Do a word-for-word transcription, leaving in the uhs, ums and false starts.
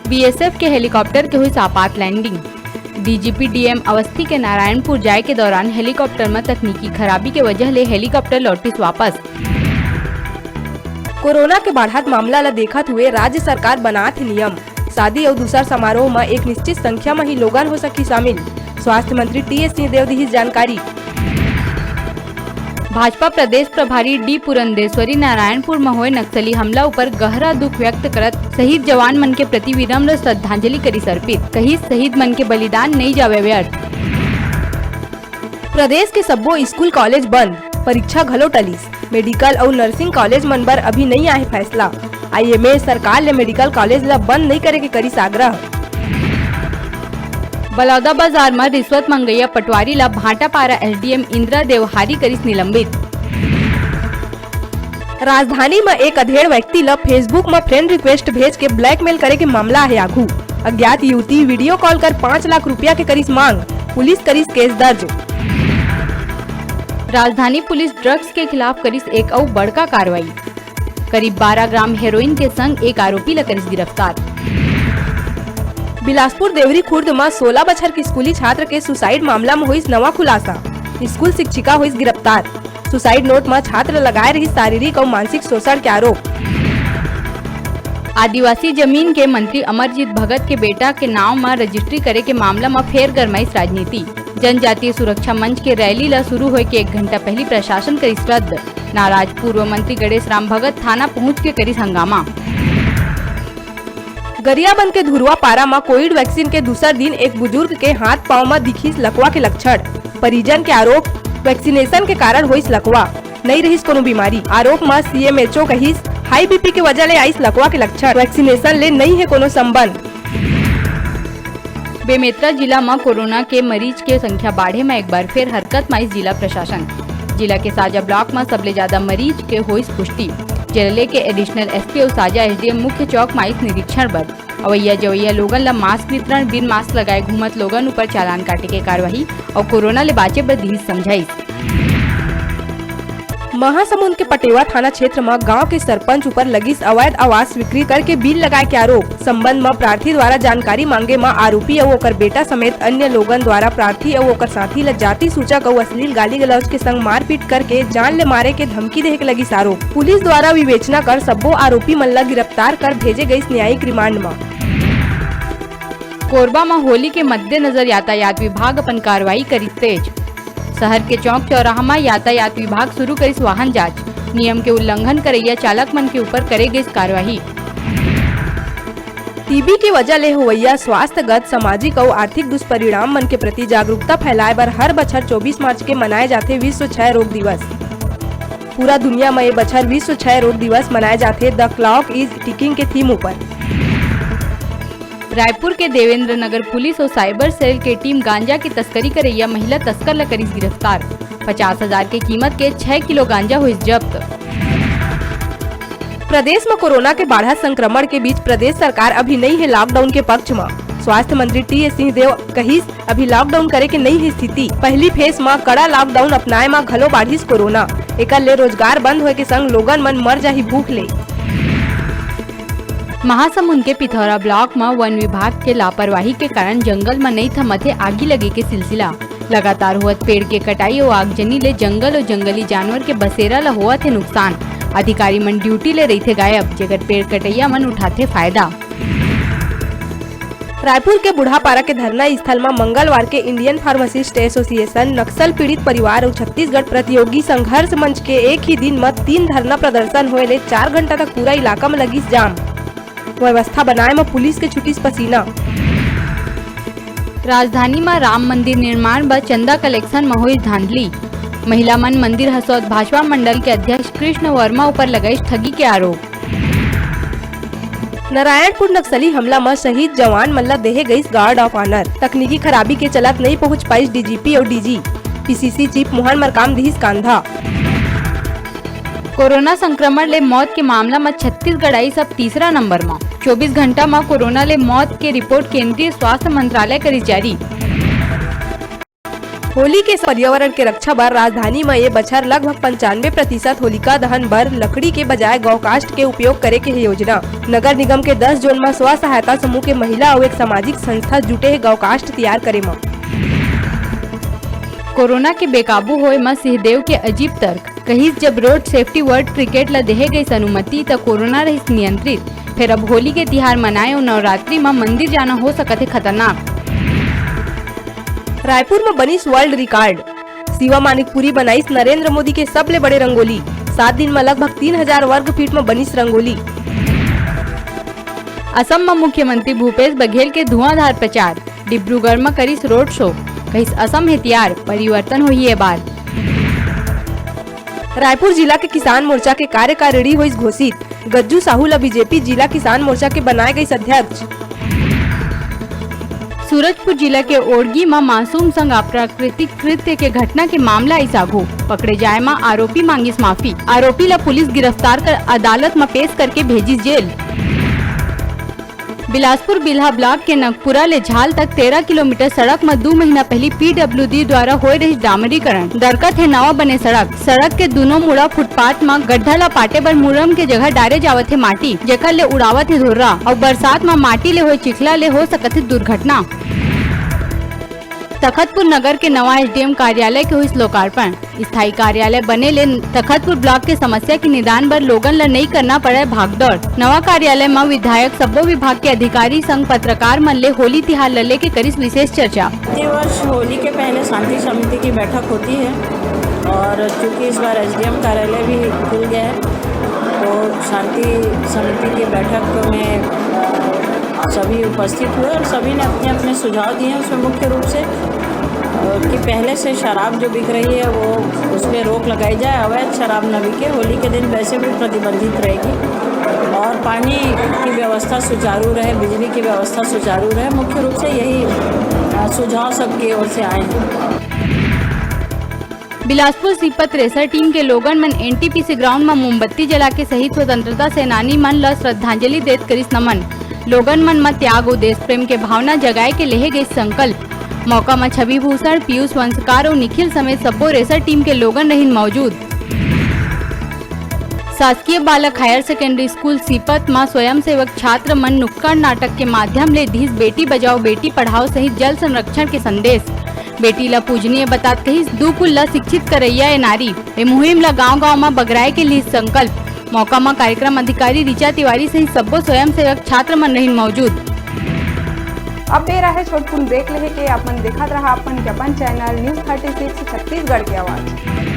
BSF के helicopter के हुई आपात लैंडिंग। डीजीपी डीएम अवस्थी के नारायणपुर जाए के दौरान हेलीकॉप्टर म तकनीकी खराबी के वजह ले हेलीकॉप्टर लौटिस वापस। कोरोना के बाढ़त मामला ल देखत हुए राज्य सरकार बनात हे नियम। शादी अउ दूसर समारोह म एक निश्चित संख्या म ही लोगन हो सकही शामिल। स्वास्थ्य मंत्री टीएस सिंहदेव दिहिस जानकारी। भाजपा प्रदेश प्रभारी डी पुरंदेश्वरी नारायणपुर म होए नक्सली हमला ऊपर गहरा दुख व्यक्त करत शहीद जवान मन के प्रति विनम्र श्रद्धांजलि करिस अर्पित। कहिस, शहीद मन के बलिदान नइ जावे व्यर्थ। प्रदेश के सब्बो स्कूल कॉलेज बंद, परीक्षा घलो टलिस। मेडिकल अउ नर्सिंग कॉलेज मन बर अभी नइ आहे फैसला। आईएमए सरकार ले मेडिकल कॉलेज ल बंद नइ करे के करिस आग्रह। बलौदाबाजार म रिश्वत मंगइया पटवारी ल भाटापारा एसडीएम इंदिरा देवहारी करिस निलंबित। राजधानी म एक अधेड़ व्यक्ति ल Facebook म फ्रेंड रिक्वेस्ट भेज के ब्लैकमेल करे के मामला हे आघू। अज्ञात युवती वीडियो कॉल कर पाँच लाख रुपया के करिस मांग, पुलिस करिस केस दर्ज। राजधानी पुलिस ड्रग्स के खिलाफ करिस एक अउ बड़का कार्रवाई। करीब बारह ग्राम हेरोइन के संग एक आरोपी ल करिस गिरफ्तार। बिलासपुर देवरी खुर्द म सोलह बछर के स्कूली छात्र के सुसाइड मामला म होइस नवा खुलासा। स्कूल शिक्षिका होइस गिरफ्तार। सुसाइड नोट म छात्र लगाए रहिस शारीरिक अउ मानसिक शोषण के आरोप। आदिवासी जमीन के मंत्री अमरजीत भगत के बेटा के नांव म रजिस्ट्री करे के मामला म फेर गरमाइस राजनीति। जनजातीय सुरक्षा मंच के रैली ल शुरू होए के एक घंटा पहिली प्रशासन करिस रद्द। नाराज पूर्व मंत्री गणेश राम भगत थाना पहुंच के करिस हंगामा। गरियाबंद के धुरवा पारा म कोविड वैक्सीन के दूसर दिन एक बुजुर्ग के हाथ पांव म दिखिस लकवा के लक्षण। परिजन के आरोप, वैक्सीनेशन के कारण होइस लकवा, नइ रहिस कोनो बीमारी। आरोप म सीएमएचओ कहिस, हाई बीपी के वजह ले आइस लकवा के लक्षण, वैक्सीनेशन ले नइ हे कोनो संबंध। बेमेतरा जिला म कोरोना के मरीज के संख्या बाढ़े म एक बार फेर हरकत म आइस जिला प्रशासन। जिला के साजा ब्लॉक म सबले ज्यादा मरीज के होइस पुष्टि, जेला लेके एडिशनल एसपी अउ साजा एसडीएम मुख्य चौक म आइस निरीक्षण बर। अवइया जवइया लोगन ल मास्क वितरण, बिन मास्क लगाए घूमत लोगन ऊपर चालान काटे के कार्यवाही अउ कोरोना ले बांचे बर दिहिस समझाइश। महासमुंद के पटेवा थाना क्षेत्र म गांव के सरपंच ऊपर लगिस अवैध आवास विक्री करके बिल लगाए के आरोप। संबंध म प्रार्थी द्वारा जानकारी मांगे म आरोपी अउ ओकर बेटा समेत अन्य लोगन द्वारा प्रार्थी अउ ओकर साथी ल जाति सूचक अउ अश्लील गाली गलौज के संग मारपीट करके जान ले मारे के धमकी देहे के लगिस आरोप। पुलिस द्वारा विवेचना कर सब्बो आरोपी मन ल गिरफ्तार कर भेजे गइस न्यायिक रिमांड म। कोरबा म होली के मद्देनजर यातायात विभाग अपन कार्रवाई करिस तेज। शहर के चौक चौराहा म यातायात विभाग शुरू करिस वाहन जांच। नियम के उल्लंघन करइया चालक मन के ऊपर करे गइस कार्रवाई। टीबी के वजह ले होवइया स्वास्थ्यगत, सामाजिक अउ आर्थिक दुष्परिणाम मन के प्रति जागरूकता फैलाए बर हर बछर चौबीस मार्च के मनाए जाथे विश्व क्षय रोग दिवस। पूरा दुनिया म ए बछर विश्व क्षय रोग दिवस मनाए जाथे, The Clock is Ticking के थीम ऊपर। रायपुर के देवेंद्र नगर पुलिस अउ साइबर सेल के टीम गांजा के तस्करी करइया महिला तस्कर ल करिस गिरफ्तार। पचास हजार के कीमत के छह किलो गांजा होइस जब्त। प्रदेश म कोरोना के बाढ़त संक्रमण के बीच प्रदेश सरकार अभी नइ हे लॉकडाउन के पक्ष म। स्वास्थ्य मंत्री टीएस सिंहदेव कहिस, अभी लॉकडाउन करे के नइ हे स्थिति। पहिली फेस म कड़ा लॉकडाउन अपनाए म घलो बाढ़िस कोरोना। एकर ले रोजगार बंद होए के संग लोगन मन मर जाही भूख ले। महासमुंद के पिथौरा ब्लॉक म वन विभाग के लापरवाही के कारण जंगल म नइ थमत हे आगी लगे के सिलसिला। लगातार होवत पेड़ के कटाई अउ आगजनी ले जंगल अउ जंगली जानवर के बसेरा ल होवत हे नुकसान। अधिकारी मन ड्यूटी ले रहिथे गायब, जेकर पेड़ कटइया मन उठाथे फायदा। रायपुर के बुढ़ापारा के धरना स्थल म मंगलवार के इंडियन फार्मासिस्ट एसोसिएशन, नक्सल पीड़ित परिवार अउ छत्तीसगढ़ प्रतियोगी संघर्ष मंच के एक ही दिन म तीन धरना प्रदर्शन होए ले चार घंटा तक पूरा इलाका म लगिस जाम। व्यवस्था बनाए म पुलिस के छुटिस पसीना। राजधानी म राम मंदिर निर्माण बर चंदा कलेक्शन म होइस धांधली। महिला मन मंदिर हसौद भाजपा मंडल के अध्यक्ष कृष्ण वर्मा ऊपर लगाइस ठगी के आरोप। नारायणपुर नक्सली हमला म शहीद जवान मन ल देहे गइस गार्ड ऑफ ऑनर। तकनीकी खराबी के चलत नइ पहुंच पाइस डीजीपी अउ DG. PCC chief Mohan Markam दिहिस कांधा। कोरोना संक्रमण ले मौत के मामला म छत्तीसगढ़ आइस अब तीसरा नंबर म। चौबीस घंटा म कोरोना ले मौत के रिपोर्ट केंद्रीय स्वास्थ्य मंत्रालय करिस जारी। होली के पर्यावरण के रक्षा बर राजधानी म ये बछर लगभग पंचानवे प्रतिशत होलिका दहन बर लकड़ी के बजाय गौ काष्ठ के उपयोग करे के हे योजना। नगर निगम के दस जोन म स्व सहायता समूह के महिला अउ एक सामाजिक संस्था जुटे हे गौ काष्ठ तैयार करे म। कोरोना के बेकाबू होए म सिंहदेव के अजीब तर्क, कहिस, जब रोड सेफ्टी वर्ल्ड क्रिकेट ल देहे गइस अनुमति, त कोरोना रहिस नियंत्रित। फेर अब होली के तिहार मनाए अउ नवरात्रि म मंदिर जाना हो सकत हे खतरनाक। रायपुर म बनिस वर्ल्ड रिकॉर्ड। शिवा मानिकपुरी बनाइस नरेंद्र मोदी के सबले बड़े रंगोली। सात दिन म लगभग तीन हजार वर्ग फीट म बनिस रंगोली। असम म मुख्यमंत्री भूपेश बघेल के धुआंधार प्रचार। डिब्रूगढ़ म करिस रोड शो, कहिस, "असम हे तियार, परिवर्तन होही ए बार।" रायपुर जिला के किसान मोर्चा के कार्यकारिणी होइस घोषित। गज्जू साहू ल बीजेपी जिला किसान मोर्चा के बनाए गइस अध्यक्ष। सूरजपुर जिला के ओड़गी म मासूम संग अप्राकृतिक कृत्य के घटना के मामला आइस आघू। पकड़े जाए म आरोपी मांगिस माफी। आरोपी ल पुलिस गिरफ्तार कर अदालत म पेश करके भेजिस जेल। बिलासपुर बिल्हा ब्लॉक के नगपुरा ले झाल तक तेरह किलोमीटर सड़क म दू महीना पहिली पीडब्ल्यूडी द्वारा होए रहिस डामरीकरण। दरकत हे नवा बने सड़क। सड़क के दूनों मुड़ा फुटपाथ म गड्ढा ल पाटे बर मुरम के जगह डारे जावत हे माटी, जेकर ले उड़ावत हे धुर्रा अउ बरसात म माटी ले होए चिखला ले हो सकत हे दुर्घटना। तखतपुर नगर के नवा एसडीएम कार्यालय के होइस लोकार्पण। स्थायी कार्यालय बने ले तखतपुर ब्लॉक के समस्या के निदान बर लोगन ल नइ करना पड़य भागदौड़। नवा कार्यालय म विधायक सब्बो विभाग के अधिकारी संग पत्रकार मन ले होली तिहार ल लेके करिस विशेष चर्चा। प्रतिवर्ष होली के पहले शांति समिति की बैठक होती है और चूंकि इस बार एसडीएम कार्यालय भी खुल गया है, तो शांति समिति की बैठक में सभी उपस्थित हुए और सभी ने अपने अपने सुझाव दिए। उसमें मुख्य रूप से अ, कि पहले से शराब जो बिक रही है, वो उसमें रोक लगाई जाए, अवैध शराब न बिके। होली के दिन वैसे भी प्रतिबंधित रहेगी और पानी की व्यवस्था सुचारू रहे, बिजली की व्यवस्था सुचारू रहे। मुख्य रूप से यही अ, सुझाव सबकी ओर से आए हैं। बिलासपुर सीपत रेसर टीम के लोगन मन एनटीपीसी ग्राउंड म मोमबत्ती जला के शहीद स्वतंत्रता सेनानी मन ल श्रद्धांजलि देत करिस नमन। लोगन मन म त्याग अउ देश प्रेम के भावना जगाए के लेहे गइस संकल्प। मौका म छवि भूषण, पीयूष वंशकार अउ निखिल समेत सब्बो रेसर टीम के लोगन रहिन मौजूद। शासकीय बालक हायर सेकेंडरी स्कूल सीपत म स्वयंसेवक छात्र मन नुक्कड़ नाटक के माध्यम ले दिस बेटी बचाओ बेटी पढ़ाओ सहित जल संरक्षण के संदेश। बेटी ल पूजनीय बतात कहिस, दू कुल ल शिक्षित करइया ए नारी। ए मुहिम ल गांव-गांव म बगराए के लिस संकल्प। मौका म कार्यक्रम अधिकारी ऋचा तिवारी सहित सब्बो स्वयंसेवक छात्र मन रहिन मौजूद। अब बेरा हे छोटकुन ब्रेक लेहे के, आप मन देखत रहा अपन ज्ञापन channel news thirty six Chhattisgarh के आवाज।